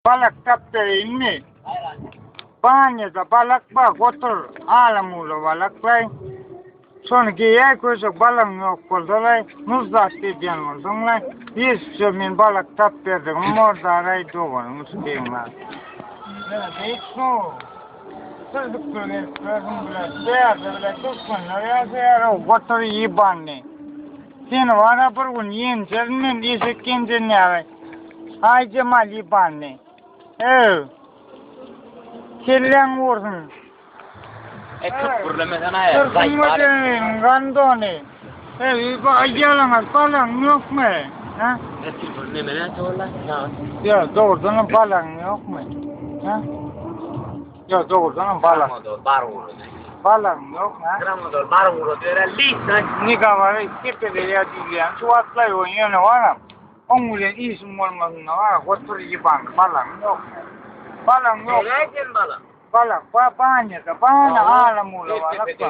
Balak tap bereýinmi? Banýada balak bar, gotur, ala-mula balaklaý. Şony geýäý köşek, balagyň ýok bolsa-laý, muzdaş edýän bolsaň-laý, ýetişse men balak tap berdigim bor-daraý, doganyň üstüňe. Ýöne beýik suw. Sözlükde gelip gördüm bile, bärde bile türkmenler ýaşaýar-ow, gotur ýybanny. Seni bar-a bir gün ýenjerin men, eşek ýenjen ýaly. Aý Jemal ýybanny. Ew. Kelläň gursun. E köp gürlemesen aý. Zaýyp bar. Gandony. Eý, bu ýalaňaç balaň ýokmy? Ha? Ne telefon neme näçe boldy? Ýa, dogrudanam balaň ýokmy? Ha? Ýa, dogrudanam balaň. Bar ugrady. Balaň ýokmy? Ha? Tramadol bar ugrady. Bereli. Ne gawary tepede ýa diýýän şu wagtlaý ýöne baram. Oň bilen işim bolmasynda bar, otur ýyban, balaň ýokmy? Balaň ýok. Näleýsen balaň? Balak ba banýada, bana alam ula balak ba.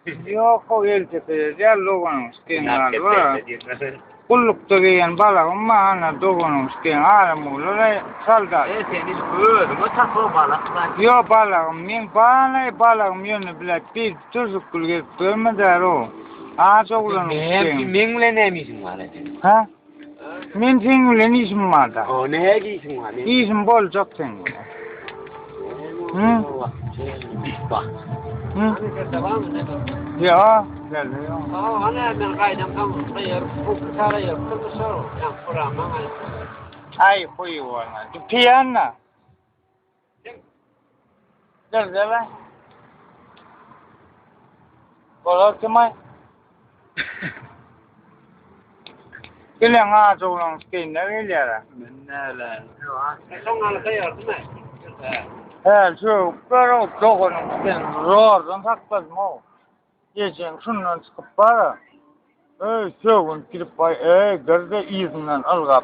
Ýok, o eltepede däl doganyň üstüň galy bar. Gullukda geýen balagym ba, ana doganyň üstüň alam ula da soldat. E sen hiç özüňe tapyp balak ba. Ýok balagym, men balay balagym ýöne bilet bir tursuk gül gezip görmedär o. Aç oglanyň üstüň. Meň bilen näme işiň bar eken? Ha? Men seň bilen işim barda. O ne işiň bar? Işim boljak seň bilen. Hı? Bak. Hı? Ýa, geldi ýa. Ana men gaýdam soň gyýyr, bu tara ýyr, şol, ýa kuraman aý. Aý, huý bolma. Piýanna. Gel gel. Bolar kim ay? Bilen ağaç oglan keýinler gelýär. Men näle? Soň aly gyýyrdymy? He, şu görüp doganyň sen zordan sakladym o. Geçen şundan çykyp bara. Öý, sögünip gidip bay, ey, girde yzyndan ylgap.